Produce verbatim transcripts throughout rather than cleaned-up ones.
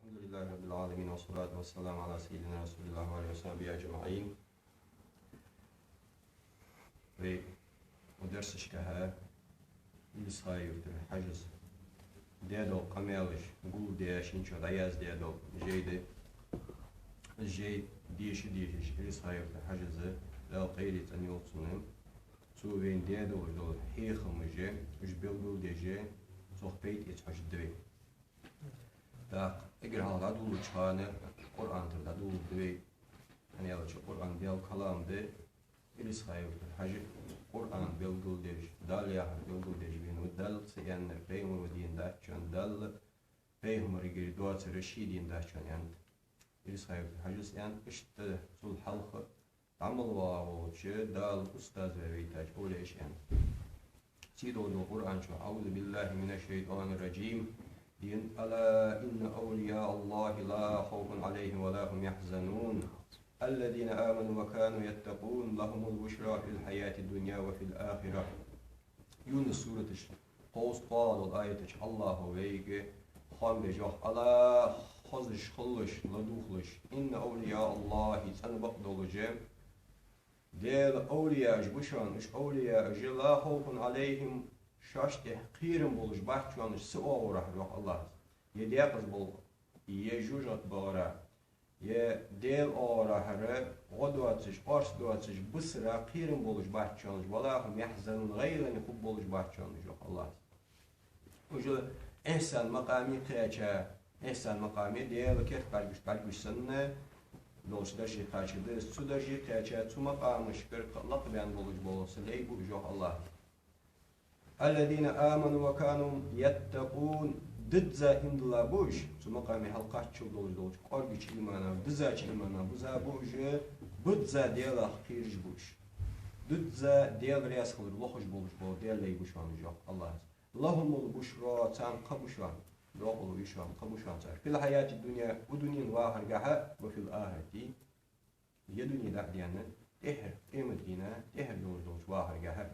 الحمد لله رب العالمين، والصلاة والسلام على سيدنا رسول الله وعلى آله وصحبه أجمعين. Вай укх дарсашка Илисха-Юртара Хьажас даь дола къамаьлаш гулдаь, шийна чу дӀаяздаь дола жай да. Жай деша-дешаш Илисха-Юртара Хьажас, Дала къайле цӀенйойла цунна, цо вайна даь долаш дола хьехамаш, уж белгалдеш, цох пайда эца хьожаргда вай. ТӀаккха эггара хьалха дӀадоладеча хана Къуръан тӀара дӀадоладергда вай. ХӀана аьлча Къуръан Даьла калам да, Илисха-Юртара Хьажа Къуръан белгалдеш, Дала яхар белгалдеш вена ва, Далла ца аьннар пайхамара дийна дац шоана, Далла пайхамарагара доацар ший дийна дац шоана аьннад Илисха-Юртара Хьажас аьннад. Иштта цул хьалха дӀа мел вагӀа волча Дала устаз ваь вайтача овлияаша аьннад. Сийдолча Къуръан чу: أعوذ بالله من الشيطان الرجيم. Дин: ألا إن أولياء الله لا خوف عليهم ولا هم يحزنون. الذين آمنوا وكانوا يتقون. لهم البشرى في الحياة الدنيا وفي الآخرة. Юнус сурата кховзткъоалагӀа долча аята чу АллахӀа вайга хоам беш йоах: ألا, хозаш хилалаш, ладувгӀалаш, إن أولياء الله, цӀена бакъдолаш Даьла овлияаш ба шоана, уж овлияаш, لا خوف عليهم, шоашта тӀехьа кхерам болаш бац шоана уж, са оагӀорахьара, йоах АллахӀа. Е декъаза бола, е жожагӀате бахара, е Даьла оагӀорахьара гӀо доацаш, орц доацаш, бисара кхерам болаш бац шоана уж, ولا هم يحزنون, гӀайгӀане хургболаш бац шоана уж, йоах АллахӀа. Уж Ӏийсан макъаме кхаьча, Ӏийсан макъаме, Даьла керта бӀаргагуш, бӀаргагуш санна долча дарже кхаьчаргда из. Цу дарже кхаьча, цу макъамашкара кхы а лакхбаьнна болаш бола са лай ба уж, йоах АллахӀа. الذين آمنوا وكانوا يتقون. Дизза иман дилла ба уж, цу макъаме хьалкхаччалца долаш долча кӀоаргача имана, диззача имана бизза ба уж, бизза Даьлах кхераш ба уж. Дизза Даьла раьза хилар лохаш болаш бола Даьла лай ба шоана уж, йоах АллахӀа. لهم البشرى, царна кхаъ ба шоана, докъалу я шоана, кхаъ ба шоана цар. في الحياة الدنيا, укх дунен вахаргахьа, وفي الآخرة, е дуне дӀа а даьнна, тӀехьара, къематдийнахьа, тӀехьара долаш долча вахаргахьа,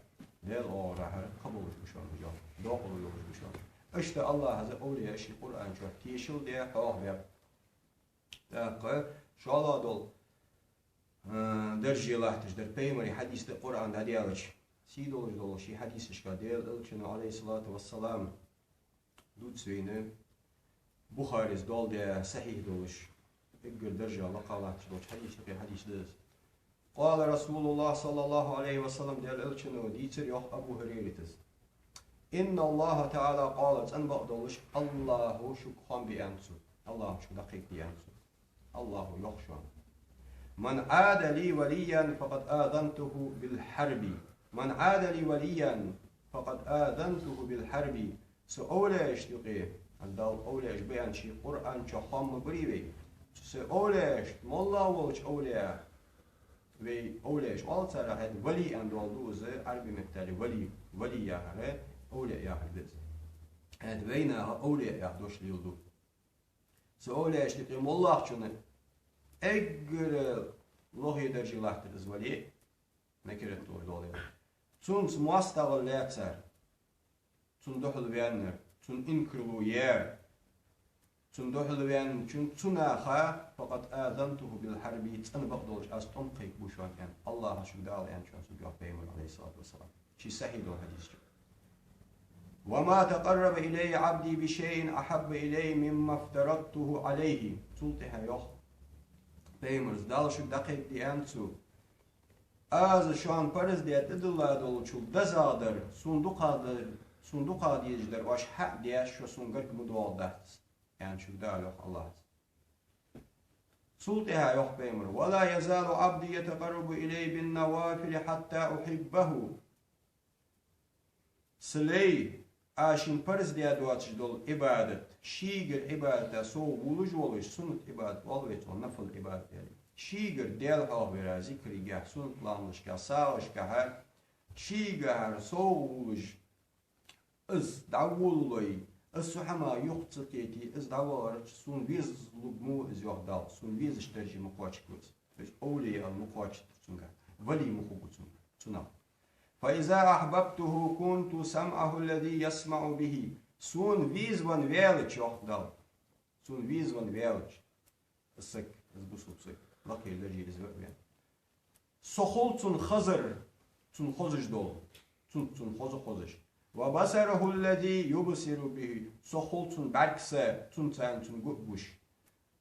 Даьла оагӀорахьара кхаъ болаш ба шоана уж, докъалу йолаш ба шоана. Иштта АллахӀа овлияаш ший Къуръан чу тешал даь, хьоахабаьб. ТӀаккха шоллагӀа дола, э, дарже латташ дар пайхамара хьадис да, Къуръан дӀадаьлча. Сийдолаш дола ший хьадисашка Даьла Элчано, عليه الصلاة والسلام, дувц вайна, Бухарес доаладаь, сахьихь долаш, эггара даржа лакха латташ долча хьадисех хьадис да из. قال رسول الله صلى الله عليه وسلم, Даьла Элчано дийцар, йоах Абу ХӀурайрата: إن الله تعالى قال, цӀена бакъдолаш АллахӀа шуга хоам бе аьннад цо, АллахӀа шуга дӀакхайкаде аьннад цо. АллахӀа йоах шоана: من عادى لي وليا فقد آذنته بالحرب. من عادى لي وليا فقد آذنته بالحرب. Са овлияашта юкъе, Дала овлияаш ба аьнна ший Къуръан чу хоам ма барий вай, са овлияашта, моллагӀа волча овлияа, вай овлияаш оал царех, хӀаьта вали аьнна доаладу из, Ӏарбий меттала вали, вали яхар овлияъ яхар да из. ХӀаьта вайнаха овлияъ яха дош леладу. Са овлияашта юкъе моллагӀчунна эггара лохе дарже латтар из вали, накират долаш дола. Цунца моастагӀал лаьцар, цунна духьалваьннар, цунна инкарло яьр, цунна духьалваьнначунна, цунах, فقد آذنته بالحرب, цӀена бакъдолаш аз тӀом кхайкабу шоана аьнна, АллахӀа шуга дӀаала аьннад шоана сога, йоах пайхамара, عليه الصلاة والسلام, ший сахьихь долча хьадиса чу. وما تقرب إلي عبدي بشيء أحب إلي مما افترضته عليه. Цул тӀехьа йоах пайхамара: Дала шуга дӀакхайкаде аьннад цо, аз шоана парз даь тӀадилла долчул дезагӀа дар, сона дукхагӀа дар, сона дукхагӀа дезаш дар оаш хьа а даьча, шо сона гарга ма доагӀаргдац, аьнна шуга дӀаала, йоах АллахӀа. Цул тӀехьа йоах пайхамара: ولا يزال عبدي يتقرب إلي بالنوافل حتى أحبه. Са лай, аз шийна парз даь доацаш дола Ӏибадат, шийгара Ӏибадата совгӀа вувлаш волаш, суннат Ӏибадат оал вай цох, нафал Ӏибадат аьле. Шийгара Даьла хьоахавара, зикаргахьа, суннат ламазашкахьа, сагӀашкахьа, шийгахьара совгӀа вувлаш, из дӀаволалой, из цу хӀамах юха ца кхете, из дӀавахарца сона везалургва из, йоах Дала, сона везача дарже ма кхоачаргва из. То есть овлияъал ма кхоачаргда цунгахь, вали ма хургва цунга, цунах. فإذا أحببته كنت سمعه الذي يسمع به. Сона везавенна ваьлча, йоах Дала, цунна везавенна ваьлча, из саг, из бусалба саг, лакхера дарже из ваь а ваьнна. Со хул цунна хазар, цунна хозаш дола, цунца цунна хоза хозаш. وبصره الذي يبصر به, со хул цунна бӀаргса, цунца цунна гу а гуш.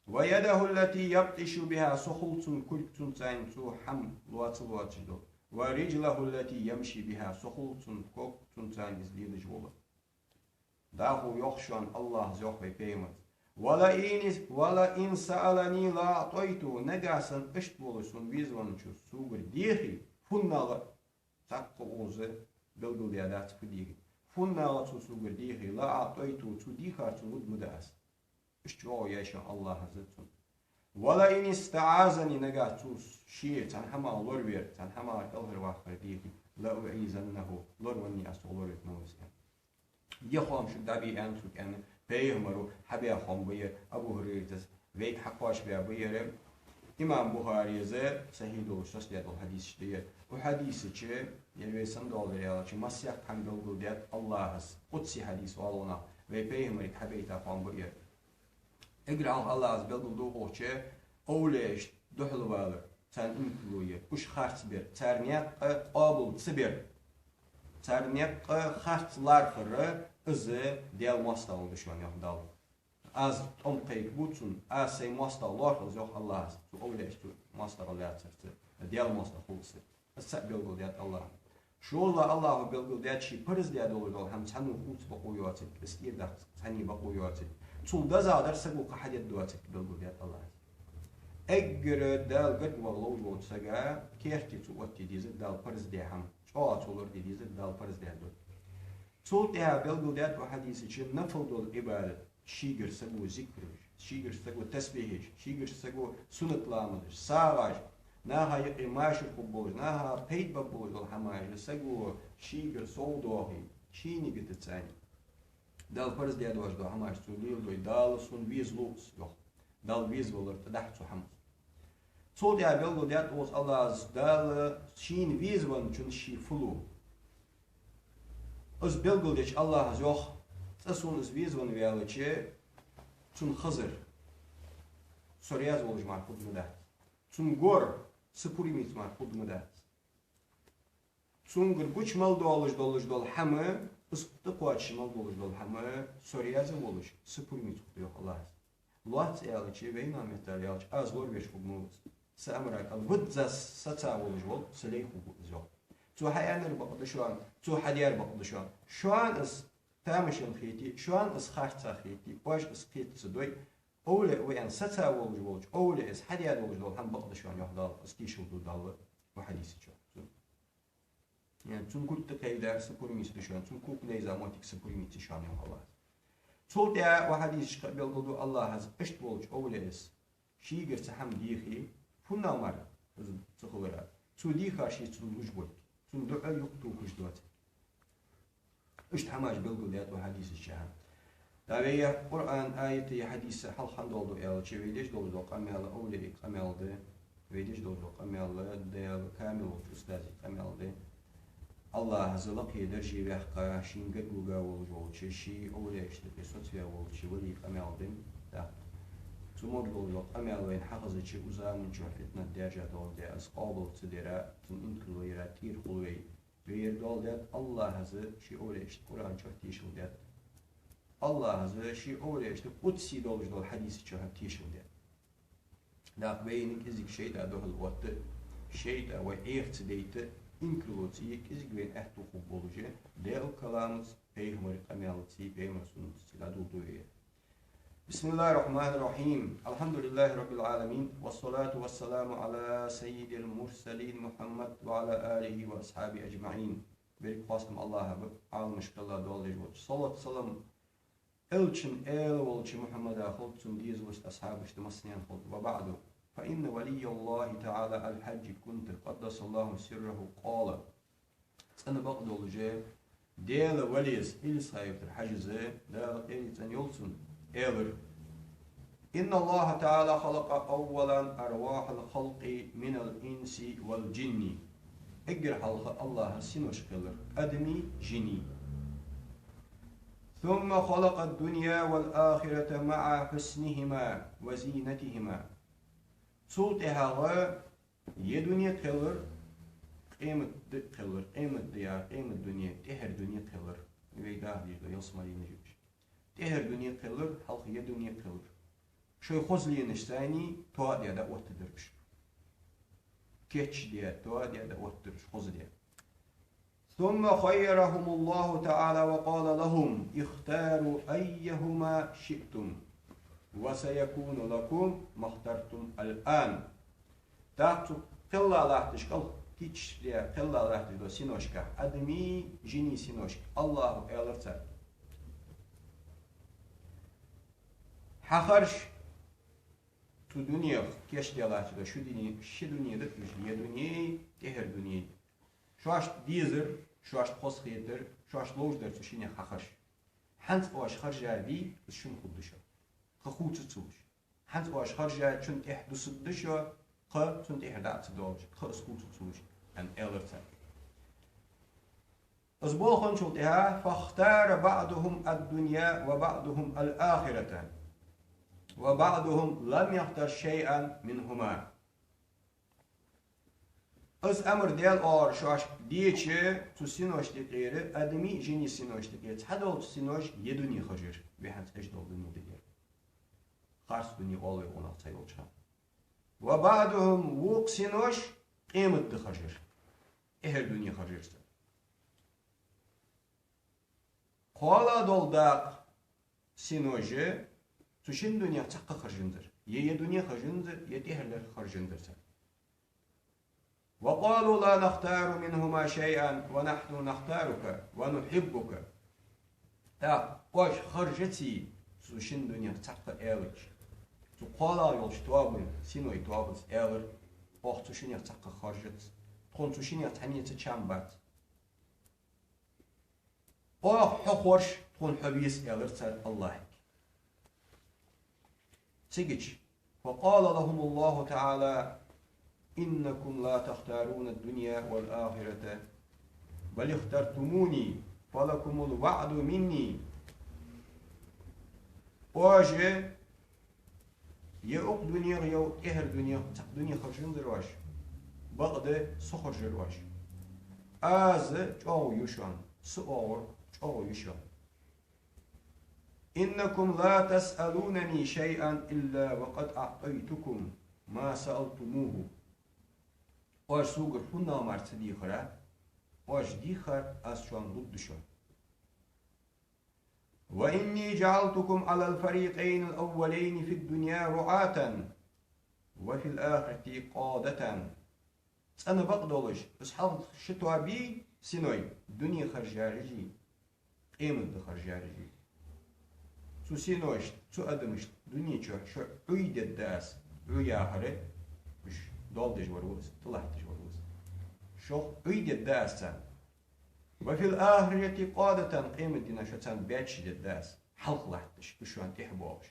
ويده التي يبطش بها, со хул цунна кулг, цунца цо хӀама лоаца лоацаш дола. ورجله التي يمشي بها, со хул цунна ког, цунца из лелаш вола. ДӀахо йоах шоана АллахӀа, йоах вай Пайхамара: ولئن، ولئن سألني لأعطيته, нагахьа санна иштта волаш сона везавенначо согара дехе, фуннагӀа, цхьаккха укхаза белгалдаьдац фу дехе, фуннагӀа цо согара дехе, لأعطيته, цо дийхар цунна лургда аз. Иштта чӀоагӀо яьй шоана АллахӀа цунна. ولئن استعاذني, нагахьа цо ший цхьан хӀамах лоравар, цхьан хӀамах кӀалхарваккхар дехе, لأعيذنه, лоравенна аз цох лоравергва из. Ер хоам шуга дӀабе аьннад сога, аьнна, Пайхамаро хьабаь хоам ба ер, Абу ХӀурайрас вайга хьакхоачашбаь ба ер. Имам Бухарес сахьихь долаш соцадаь дола хьадисаш да ер. Укх хьадиса чу, ер вай санна доаладаьр аьлча, массехк хӀама белгалдаьд АллахӀа, къудси хьадис оал цунах, вай Пайхамарга хьабайта хоам ба ер. Эггара хьалха АллахӀа белгалду укх чу овлияашта духьалвалар, царна инкарло яр, уж харцбар, цар никъ къоабал ца бар, цар никъ харц лархӀар, из Даьла моастагӀал да шоана, йоах Дала. Аз тӀом кхайкабу цунна, аз сай моастагӀа лоархӀ из, йоах АллахӀа, цу овлияашта цу моастагӀал лаьцарца, Даьла моастагӀа хул из. Из цаӀ белгалдаьд АллахӀа. ШоллагӀа АллахӀа белгалдаьд ший парз даь долаш дола хӀама цхьанне хувца бокъо йоацилга, из тӀера даккха цхьанне бокъо йоацилга, цул дезагӀдар саго кхы хьадергдоацилга белгалдаьд АллахӀа. Эггара Дала гарга ваха ловш волча сага керте цо оттаде дезарг Дала парз даь хӀама, чӀоагӀа цо лораде дезарг Дала парз даь дар. Цул тӀехьагӀа белгалдаьд укх хьадиса чу нафал дола Ӏибадат. Шийгара саго зикраш, шийгара саго тасбихьаш, шийгара саго суннат ламазаш, сагӀаш, наха юкъе машар хургболаш, наха пайда баргболаш дола хӀамаш, саго шийгара совдоахе, ший нигатаца цхьана. Дала парз даь долаш дола хӀамаш цо леладой, Дала сона везалу из, йоах. Дала везавалар тӀадахьа цу хӀамах. Цул тӀехьагӀа белгалдаьд укхаза АллахӀа, Дала шийна везавенначунна ше фу лу. Из белгалдеча АллахӀа йоах: цкъа сона из везавенна ваьлча, цунна хазар со раьза волаш мара хургдац. Цунна гор са пурамца мара хургдац. Цунгара гуча мел долаш долаш дола хӀама, из тӀакхоачаш мел долаш дола хӀама со раьза волаш са пурамца хургда, йоах АллахӀа. Лоацца аьлча, вайна меттала аьлча, аз лоравеш хургва из. Са амара кӀал визза саца волаш вола са лай хургва из, йоах. Цо хьааьннар бакъ да шоана, цо хьадаьр бакъ да шоана. Шоана из тамашийна хете, шоана из харцахьа хете, оаш из кхета ца дой, овлия ва аьнна саца волаш волча овлияс хьадаь долаш дола хӀама бакъ да шоана, йоах Дала, из тешал ду Дала укх хьадиса чу. Е, цун кулг тӀакхайкадар са пурамца да шоана, цун кулг нийсса моттиг са пурамца я шоана, йоах АллахӀа. Цул тӀехьагӀа укх хьадиса чу кхы а белгалду АллахӀа, иштта волча овлияс шийгара цхьа хӀама дийхе, фуннагӀа мара из ца хилара, цо дийхар ше цунна луш болга, цунна дуӀа юхатохаш доацилга. Иштта хӀамаш белгалдаьд укх хьадиса чу. ТӀаккха вай Къуръан аятеи хьадисеи хьалха хӀана доаладу аьлча, вай деш долаш дола къамаьл овлияй къамаьл да, вай деш долаш дола къамаьл Даьла камил волча устазий къамаьл да. АллахӀа лакхе дарже ваьккха, шийна гаргга волаш волча, ший овлияашта юкъе соцаваь волча валий къамаьл да. ТӀаккха цу мо долаш дола къамаьл вайна хьахезача, укх заман чу фитнат даьржа дола да, из къоабал ца дара, цунна инкарло яра тӀера хул вай. Вай ер доаладаьд, АллахӀа ший овлияашта Къуръан чу тешал даьд. АллахӀа ший овлияашта къудси долаш дола хьадиса чу тешал даьд. ТӀаккха вайна кӀезига шайтӀа духьал отта, шайтӀа вай Ӏеха ца дайта, инкарло ца е кӀезига вайна аьттув хургболаш я Даьла каламаца, Пайхамара къамаьлаца, Пайхамара суннатаца дӀадоладу вай ер. بسم الله الرحمن الرحيم. الحمد لله رب العالمين. والصلاة والسلام على سيد المرسلين محمد وعلى آله وأصحابه أجمعين. Берригаш хоастам АллахӀа ба, Ӏаламаш кхелла дола деш волча. Салот-салам Элчан аьла волча Мухьаммада хилда, цун дезалашта, асхьабашта, массанена хилда. وبعد، فإن ولي الله تعالى الحاج كنت قدس الله سره قال. ЦӀена бакъдолаш, Даьла валес Илисха-Юртара Хьажас, Дала къайле цӀена йойла цун, аьлар: إن الله تعالى خلق أولا أرواح الخلق من الإنس والجن. Эггара хьалха АллахӀа синош кхеллар, адамий, жиний. ثم خلق الدنيا والآخرة مع حسنهما وزينتهما. Цул тӀехьагӀа ер дуне кхеллар, къемат ди кхеллар, къемат ди яр, къемат дуне, тӀехьара дуне кхеллар. Вай даха дезаш да ялсмале жугаш. ТӀехьара дуне кхеллар, хьалха ер дуне кхеллар. Шоай хозленашца тоадаь дӀаоттадир уж. Кийчдаь, тоадаь дӀаоттадир уж, хоздаь. ثم خيرهم الله تعالى وقال لهم: اختاروا أيهما شئتم، وسيكون لكم ما اخترتم الآن. ТӀаккха цу кхелла латташ, кӀал кийчдаь, кхелла латташ дола синошка, адамий, жиний синошка, АллахӀа аьлар царга: хьахаржа цу дунех, кийчдаь латташ дола ши дуне, ши дуне да уж, ер дуне, тӀехьара дуне. Шоашта дезар, шоашта хоза хетар, шоашта ловш дар цу шиннех хьахаржа. ХӀанз оаш харжа вий, из шун хургда шоана. Кхы хувца ца луш. ХӀанз оаш харжачун тӀехьа дусаргда шо, кхы цун тӀехьа дӀа а ца доалаш, кхы из хувца ца луш, аьнна, аьлар царга. Из болх хинначул тӀехьагӀа: فاختار بعضهم الدنيا وبعضهم الآخرة وبعضهم لم يختر شيئا منهما. Из амар Даьла оагӀорахьа шоашка деча, цу синошта юкъера, адамий, жиний синошта юкъера цхьадолча синоша ер дуне харжар, вай хӀанз Ӏеш дола дуне да ер. Харц дуне оал вай гӀулакх ца йолча хана. وبعضهم, вокх синоша къемат ди харжар, тӀехьара дуне харжар цар. КхоалагӀа дола дакъа синоша цу шин дунех цхьаккха харжанзар. Е ер дуне харжанзар, е тӀехьара дар харжанзар цар. وقالوا لا نختار منهما شيئا ونحن نختارك ونحبك. ТӀаккха оаш харжаций цу шин дунех цхьаккха аьлча, цу кхоалагӀа йолча тоабан, синой тоабанца аьлар: оаха цу шиннех цхьаккха харжац, тхона цу шиннех цхьаннеца чам бац. Оаха хьо хорж, тхона хьо веза, аьлар цар АллахӀага. Цигача: فقال لهم الله تعالى: إنكم لا تختارون الدنيا والآخرة، بل اخترتموني، فلكم الوعد مني. Оаш е укх дунех, е тӀехьара дунех, цхьаккха дуне харжанзар оаш, бакъда со харжар оаш. Аз чӀоагӀо я шоана, са оагӀув чӀоагӀо я шоана. إنكم لا تسألونني شيئا إلا وقد أعطيتكم ما سألتموه. Оаш согара хӀуннагӀа мара ца дийхар, оаш дийхар аз шоана лургда шоана. وإني جعلتكم على الفريقين الأولين في الدنيا رعاة وفي الآخرة قادة. ЦӀена бакъдолаш, из хьалха ши тоаба синой, дуне харжараши, къемат ди харжараши. Цу синошта, цу адамашта дуне чу шо Ӏуйдергда аз, Ӏу яхар, уж доал деш вар ва из, тӀалатташ вар ва из. Шох Ӏуйдергда аз царна. وفي الآخرة قادة, къемат дийнахьа шо царна баьчча дергда аз, хьалха латташ, уж шоана тӀехьа боагӀаш.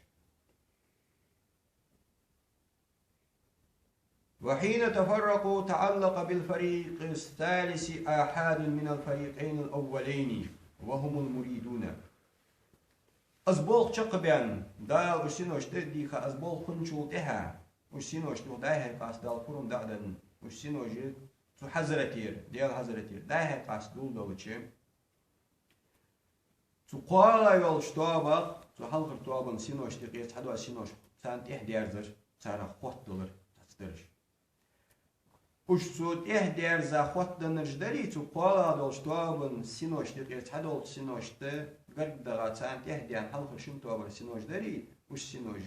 وحين تفرقوا تعلق بالفريق الثالث آحاد من الفريقين الأولين وهم المريدون. Из болх чакхбаьнна, Дала уж синош тӀа а дийха, из болх хинначул тӀехьагӀа, уж синош юха дӀай-хьай къаста, Дала пурам дӀа а денна, уж синош цу хьазратера, Даьла хьазратера дӀай-хьай къаста доладелча, цу кхоалагӀа йолча тоабах, цу хьалхарча тоабан синошта юкъера цхьадола синош царна тӀехьа дерзар, царех хоттадалар цхьацца дараш. Уж цу тӀехьа дерза хоттаденнараш дарий, цу кхоалагӀа долча тоабан синошта юкъера цхьадолча синошта гаргадагӀа царна тӀехьа даьнна хьалхарча шин тоабара синош дарий, уж синош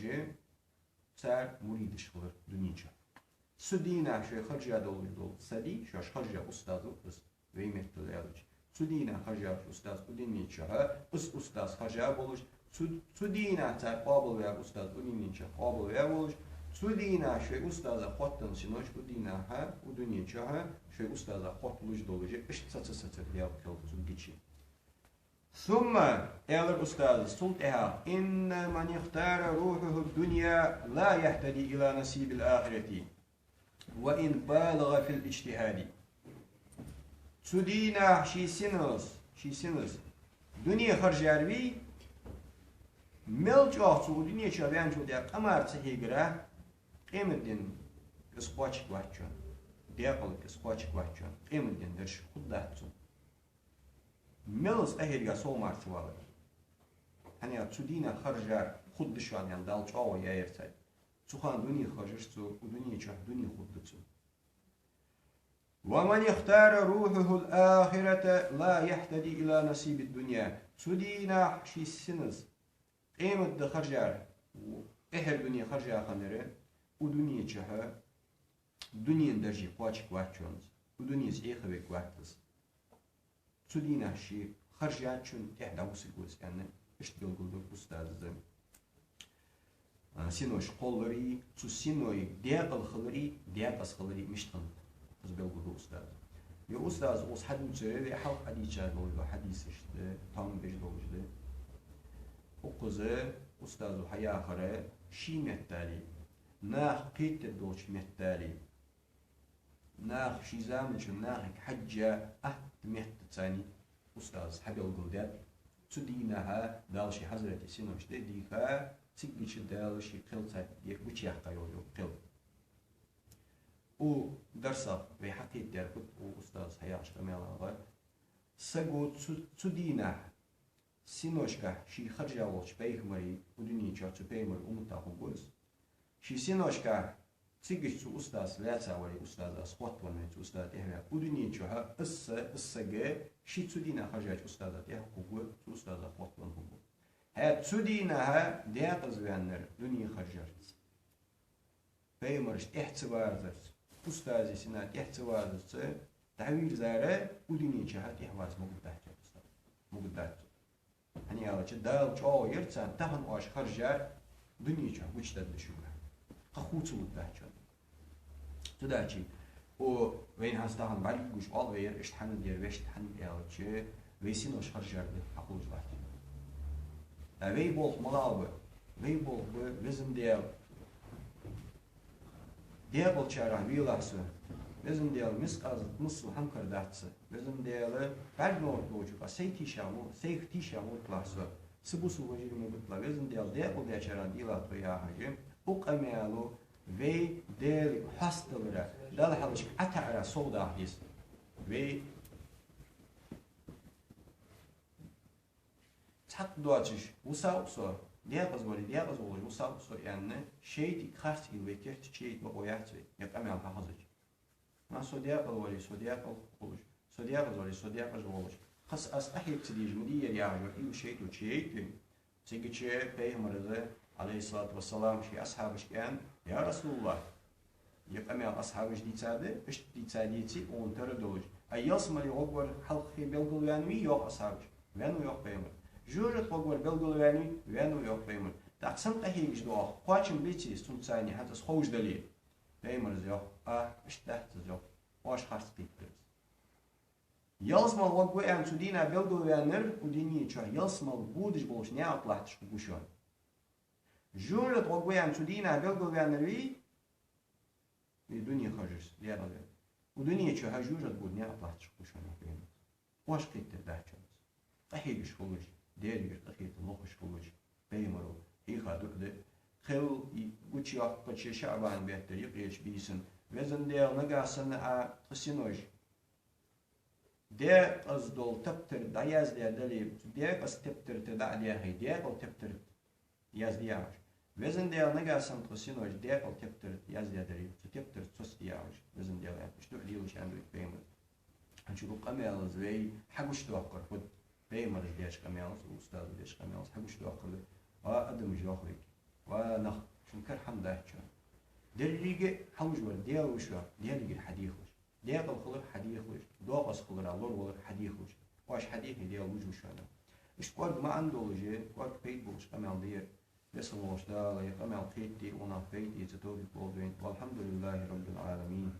цар муридаш хилар дунен чу. Цу дийнахьа шоай харжа долаш дола са дий, шоаш харжа устаз ва из, вай меттала аьлча. Цу дийнахьа харжа устаз укх дунен чу, из устаз харжа болаш, цу, цу дийнахьа цар къоабалваь устаз укх дунен чу къоабалваь волаш, цу дийнахьа шоай устаза хоттаденна синош укх дийнахьа, укх дунен чу шоай устаза хотталуш долаш, иштта цхьацца-цхьаццара Даьла кхел цунга гича. ثم, аьлар устаза, цул тӀехьагӀа: إن من اختار روحه الدنيا لا يهتدي إلى نصيب الآخرة وإن بالغ في الاجتهاد. Цу дийнахьа ший синос, ший синос дуне харжар вий, Мел чӀоагӀа цо укх дунен чу ваьнначул тӀехьагӀа къамар ца хьегара, къематдийнахьа из кхоачаргвац цунна, декъала из кхоачаргвац цунна, къематдийнахьа дарж хургдац цунна. Мел из къахьега сов мара ца валар. ХӀана аьлча цу дийнахьа харжар хургда шоана аьнна, Дала чӀоагӀо яьяр царга. Цу хана дуне харжача цо, укх дунен чу дуне хургда цунна. ومن اختار روحه الآخرة لا يهتدي إلى نصيب الدنيا. Цу дийнахьа ший синош къематдийнахьа харжар, тӀехьара дуне харжа хиннар, укх дунен чу дунен дарж кхоачаргвац цунна, укх дуненца Ӏехавергвац из. Цу дийнахьа ше харжачун тӀехьа дӀавусаргва из аьнна, иштта белгалдир устаза. А, синош кхоллари, цу синой декъала хилари, декъаза хилари мишта хиннад, из белгалду устаза. Ер устаза укхаза хьадувцар вай хьалха хьадийца долаш дола хьадисашта, там беш долаш да. Укхаза устазо хьаяхар ший меттали, наха кхетадергдолча меттали, наха ший заманчун нахага хьежжа атта меттаца устаза хьабелгалдаьд. Цу дийнахьа Дала ший хьазрате синош тӀадийха, цигача Дала ший кхел царга гучаяьккха йола кхел. Укх дарсах вай хьакхетадаьр фуд, укх устаза хьаяхача къамаьлах? Саго цу, цу дийнахьа синошка ший харжа волча пайхамара, укх дунен чу цу пайхамара умматах хургва из. Ший синошка цигача цу устаза лаьца вале, устаза из хоттавенна вале, цу устаза тӀехьа ваьнна, укх дунен чу из са, из саг ший цу дийнахьа харжача устаза тӀехьа хургва, цу устаза хоттавенна хургва. ХӀаьта цу дийнахьа декъаза ваьннар дуне харжарца, пайхамарашта тӀехьа ца верзарца, устаза сина тӀехьа ца верзарца дӀавийрзар укх дунен чу тӀехьаварза могаргдац цунна, устаза. Могаргдац цунна. ХӀана аьлча Дала чӀоагӀо яьяр царна, тахан оаш харжар дунен чу гучадаргда шуга. Кхы хувцалургдац цунна. Цудухьа, о, вайна хӀанз тахан бӀаргагуш оал вай ер, иштта хӀана да ер, вешта хӀана да аьлча, вай синош харжар да хьахулаш латташ. ТӀаккха вай болх малагӀа ба? Вай болх ба, Везан Даьла, декъалчарех велахь со. Везан Даьла, мискъал заррат миссел хӀама карадац са. Везан Даьла, бӀаргнегӀар долча юкъа сай тийша мо, сайх тийша мо битлахь со. Са бусалба вежарий мо битлахь, Везан Даьла, декъалдаьчарех делахь тхо, яхаш, укх къамаьло вай Даьлага хьастадалара, Далла хьалхашка ӀотаӀара совдаккха деза. Вай цхьаккха доацаш вусав со, декъаза вале, декъаза волаш вусав со аьнна, шайтӀага харц уйла вай керта чуйита бокъо яц вай, ер къамаьл хьахезача. Ма со декъала вале, со декъала волаш, со декъаза вале, со декъаза волаш, кхы са аз къахьега ца дезаш ма дий ер, яхаш, уйла шайтӀо чуйийтта вайна. Цигача пайхамара, Ӏалайхи ссалату вассалам, ший асхьабашка аьннад: «Я РасулаллахӀ, ер къамаьл асхьабаша дийцад, иштта дийцад, дийцад, укхун тара долаш. Ай, ялсмале гӀоргвар хьалххе белгалваьннавий?» — йоах асхьабаша. «Ваьннав», — йоах пайхамара. «ЖожагӀате гӀоргвар белгалваьннавий?» — «Ваьннав», — йоах пайхамара. «ТӀаккха сенна къахьегаш да оаха, кхоачам беций из цунца цхьана, хӀанз аз ховш дале?» Пайхамара йоах: «А, иштта дац из, — йоах, — оаш харц кхийттар из». Ялсмале гӀоргва аьнна цу дийнахьа белгалваьннар укх дунен чу ялсмале бодаш болча наькъа тӀа латташ хургва шоана. ЖожагӀате гӀоргва аьнна цу дийнахьа белгалваьннар вий, вай дуне харжача, декъаза ваьнна, укх дунен чу жожагӀате бода наькъа тӀа латташ хургва шоана, йоах пайхамара. Оаш кхийттар дац шоана из. Къахьегаш хилалаш, Даьлагара къахетам лохаш хилалаш, пайхамара хьийха дуӀа да. Кхел гучайоаккхача ШаӀбан бетта юкъерча бийсан: «Везан Даьла, нагахьа санна Ӏа тха синош декъаза дола тептар тӀа дӀаяздаь дале, цу декъаза тептар тӀа дӀа а даьхе, декъала тептар тӀа язде», — яхаш. «Везан Даьла, нагахьа санна тха синош декъала тептар тӀа яздаь дале, цу тептар тӀа соцаде», — яхаш, Везан Даьла, аьнна, иштта дуӀа делаш аьннад вайга пайхамара. ХӀанз укх къамаьлаца вай хьагучадоаккхар фуд? Пайхамара деча къамаьлаца, устаза деча къамаьлаца хьагучадоаккхар да: «Ва адамаш, — йоах вайга, — ва нах, шун кара хӀама дац шоана. Деррига а хьалуш вар Даьла ва шоана, Даьлагара хьадехалаш. Декъала хилар хьадехалаш, декъаза хилара лоравалар хьадехалаш. Оаш хьадехе, Даьла вуж ва шоана». Иштта кӀоарга маӀан долаш, кӀоарга пайда болаш къамаьл да ер. Веза хинна волча Дала ер къамаьл кхетаде, укхунах пайда эца товфикъ лолда вайна. والحمد لله رب العالمين.